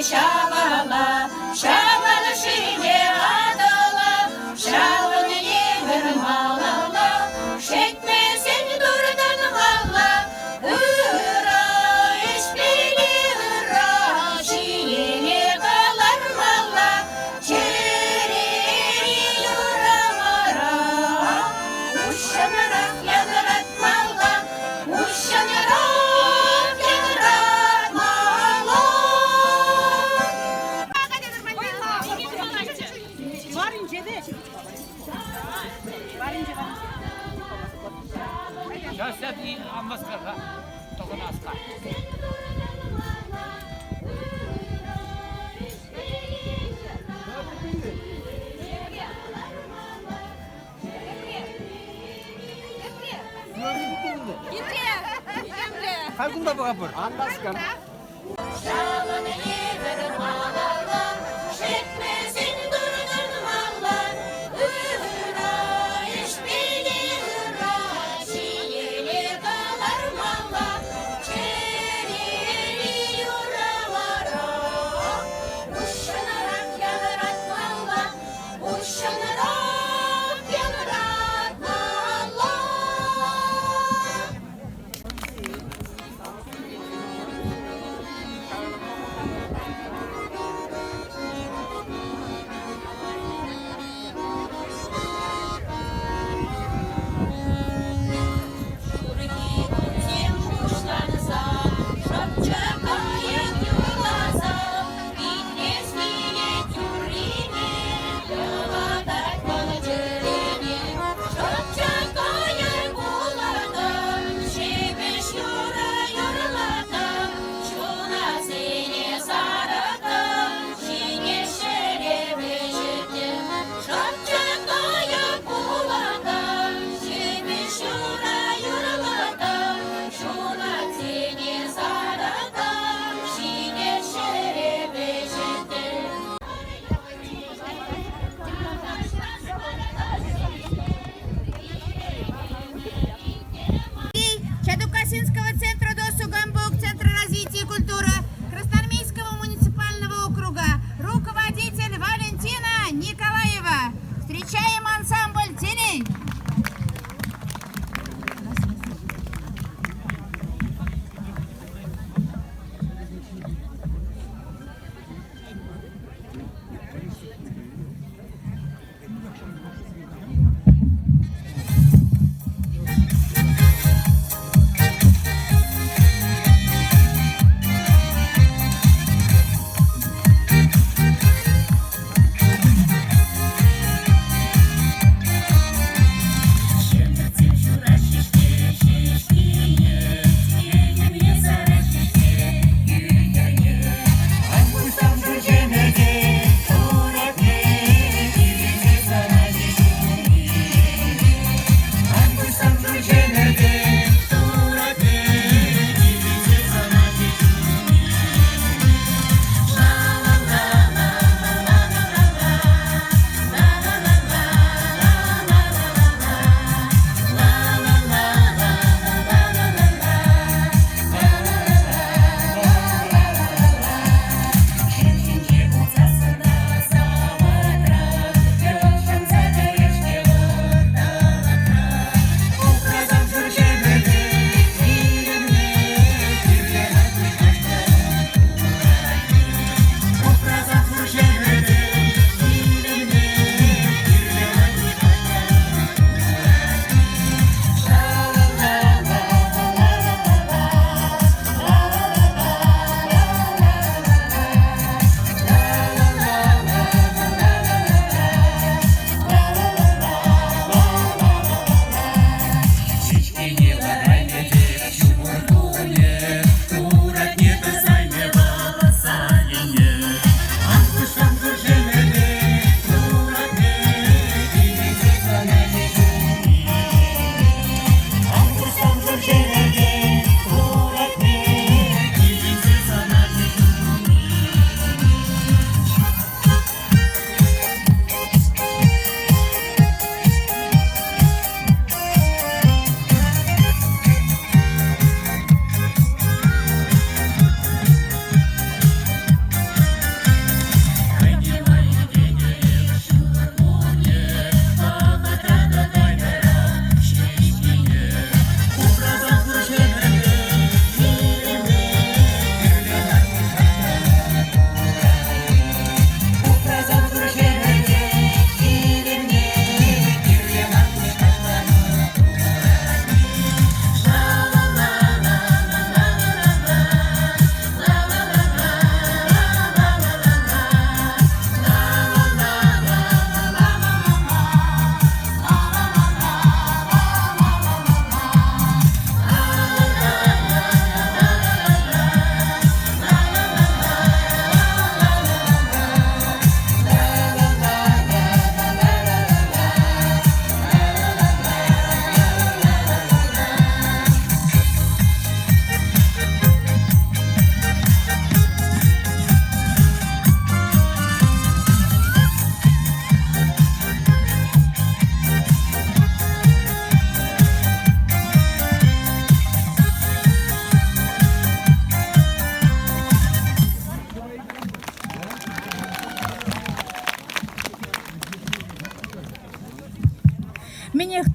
Ҫавала, Ҫавал шывӗ Атӑла, Ҫавӑн евӗр малалла, Шетмӗсен туртӑнмалла, Ырӑ ӗҫпеле ырра ҫиеле кӑлармалла, Чӗрери юрамара уҫҫӑнрах янӑратмалла, уҫҫӑнрах янӑратмалла. Халь кунта пӑхатпӑр. Ан васкӑр. Ҫавӑн евӗр малалла, Шетмӗсен туртӑнмалла, Ырӑ ӗҫпеле ырра ҫиеле кӑлармалла, Чӗрери юрӑмӑра уҫҫӑнрах янӑратмалла, уҫҫӑнрах янӑратмалла.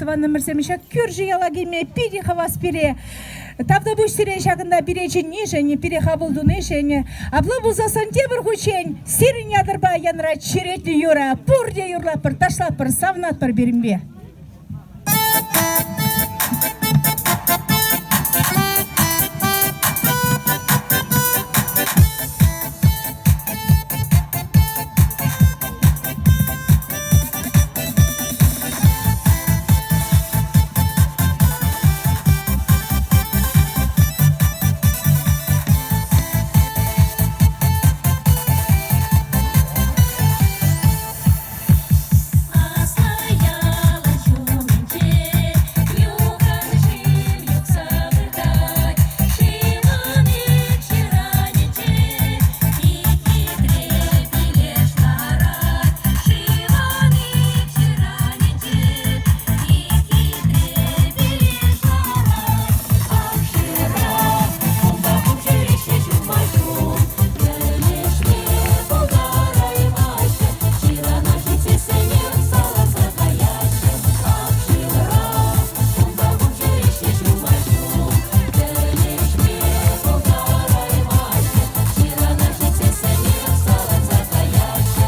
тӑванӑмӑрсем, ҫак кӳршӗ яла килме питӗ хавас пире. Тавтапуҫ сире ҫакӑнта пире чӗннишӗн, пире хапӑл тунишӗн. Апла пулсассӑн тепӗр хутчен сирӗн ятӑрпа янрать черетлӗ юрӑ. Пурте юрлатпӑр, ташлатпӑр, савӑнатпӑр пирӗнпе. Аслӑ ҫумӗнче юхан шыв юхса выртать, шывӑн ик ҫыранӗнче ик хитре пилеш ларать. Шывӑн ик ҫыранӗнче ик хитре пилеш ларать. Ах, шывра, унпа пуп ҫӳреҫҫӗ ҫумма ҫум, пӗлӗшме пултараймаҫҫӗ. Ҫырана ҫитсессӗнех саланса каяҫҫӗ. Ах, шывра, унпа пуп ҫӳреҫҫӗ ҫумма ҫум, пӗлӗшме пултараймаҫҫӗ. Ҫырана ҫитсессӗнех саланса каяҫҫӗ.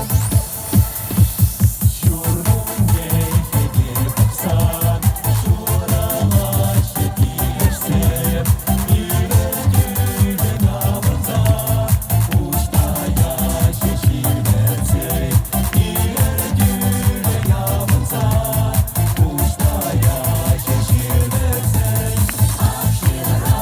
Ҫуркунне хӗвел пӑхсан шуралаҫҫӗ пилешсем, илӗртӳллӗн авӑнса пуҫ таяҫҫӗ ҫилмӗрсем, илӗртӳллӗн авӑнса пуҫ таяҫҫӗ ҫилмӗрсем. Ах, шывра,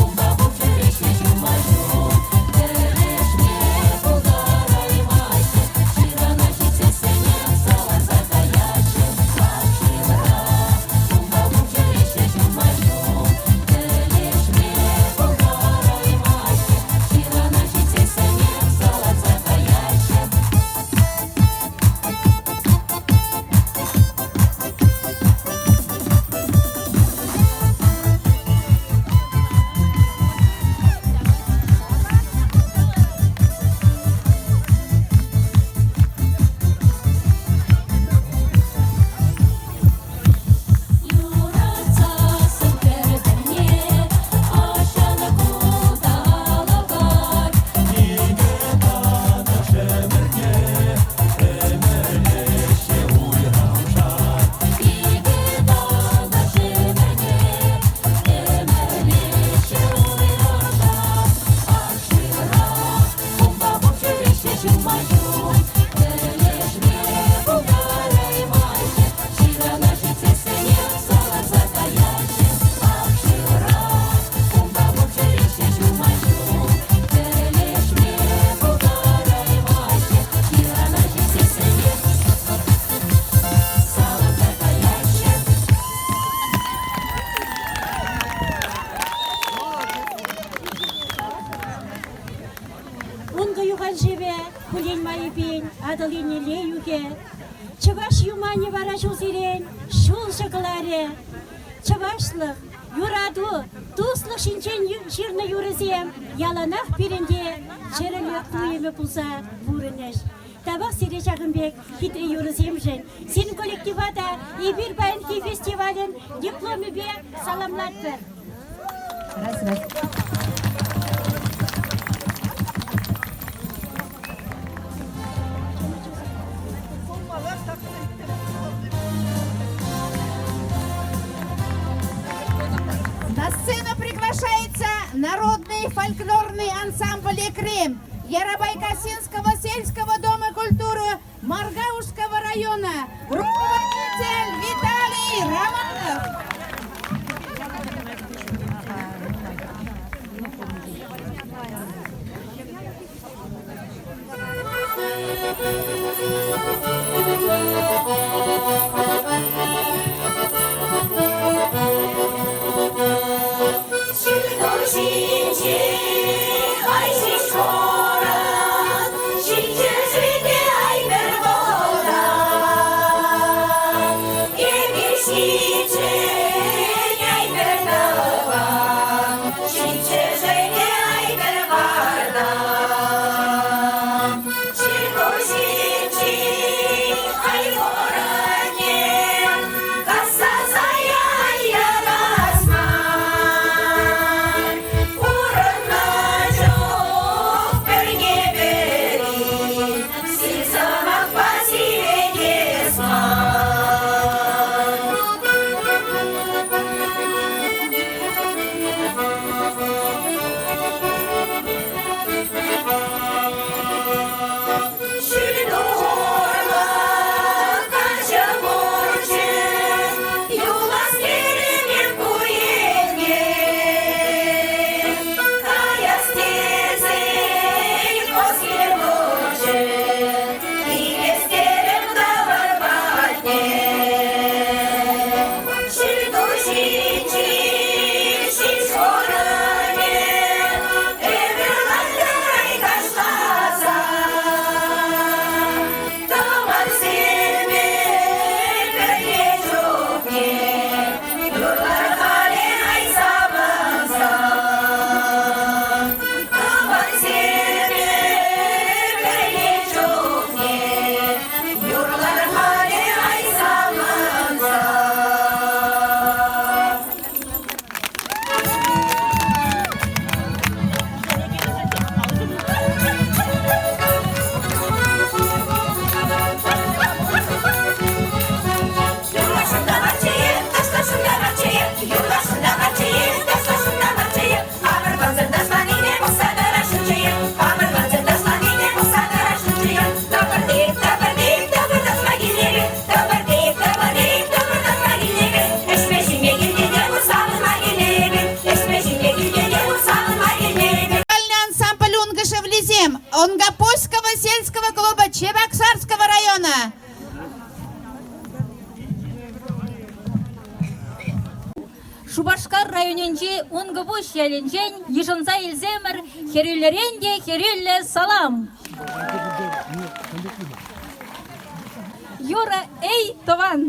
унпа пуп ҫӳреҫҫӗ ҫумма ҫум, пӗлӗшме пултараймаҫҫӗ. Ҫырана ҫитсессӗнех саланса каяҫҫӗ. Ах, шывра, унпа пуп ҫӳреҫҫӗ ҫумма ҫум, пӗлӗшме пултараймаҫҫӗ. Ҫырана ҫитсессӗнех саланса каяҫҫӗ. Юратсассӑн пӗр-пӗрне ӑшшӑн кулса лӑпкать. Икӗ танӑш ӗмӗрне ӗмӗрлеҫҫӗ уйрӑмшар. Икӗ танӑш ӗмӗрне ӗмӗрлеҫҫӗ уйрӑмшар. Ах, шывра, унпа пуп ҫӳреҫҫӗ ҫумма ҫум, пӗлӗшме пултараймаҫҫӗ. Ҫырана ҫитсессӗнех саланса каяҫҫӗ. Ах, шывра, унпа пуп ҫӳреҫҫӗ ҫумма ҫум, пӗлӗшме пултараймаҫҫӗ. Ҫырана ҫитсессӗнех саланса каяҫҫӗ. Ункӑ юханшывӗ хуллен майӗпен Атӑл еннелле юхӗ. Чӑваш юманӗ вара ҫулсерен ҫулҫӑ кӑларӗ. Чӑвашлӑх, юрату, туслӑх ҫинчен ҫырнӑ юрӑсем яланах пирӗнте чӗрӗлӗх туйӑмӗ пулса пурӑнӗҫ. Тавах сире ҫакӑн пек хитре юрӑсемшӗн. Сирӗн коллектива та эпир паянхи фестивалӗн дипломӗпе саламлатпӑр. Раз, раз. На сцену приглашается народный фольклорный ансамбль «Экрем» Ярабайкасинского сельского дома культуры Моргаушского района. Руководитель Виталий Романов. Ҫил ҫинче ай ҫеҫ хуран, ҫиччӗшӗ те ай пӗр вӑран. Эпир ҫиччӗн ай пӗр тӑван, ҫиччӗшӗ те ай пӗр вартан. Ҫил ҫинчи ай хуранне касса Шупашкар районӗнчи Ункӑпуҫ ялӗнчен йышӑнса илсемӗр хӗрӳллӗрен те хӗрӳллӗ салам! Юрӑ «Эй, тӑван!»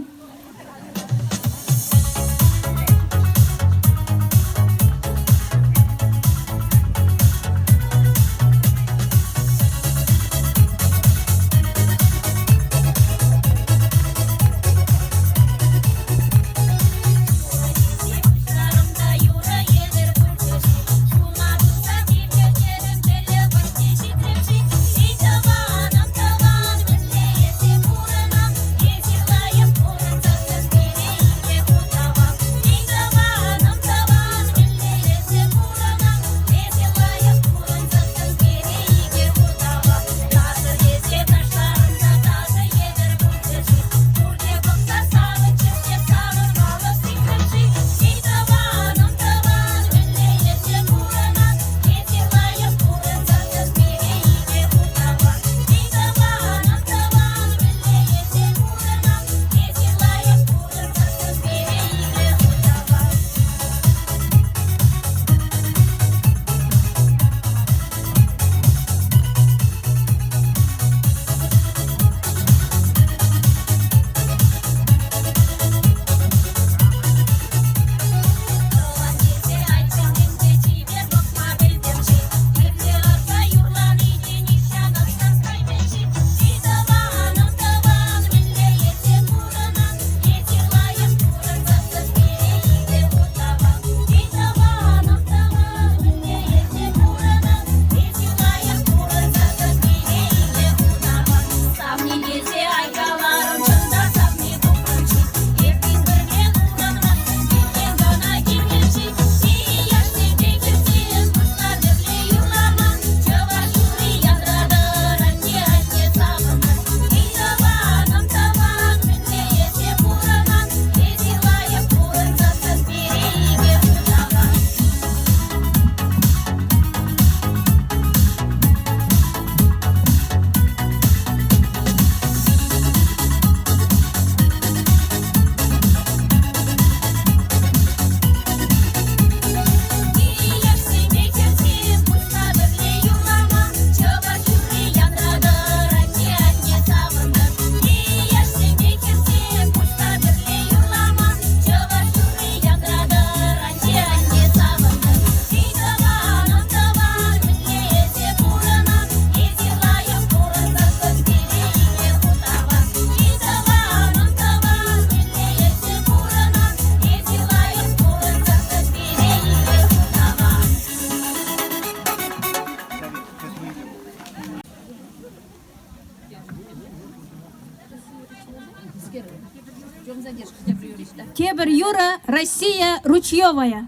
Тепӗр юрӑ «Россия ручьевая».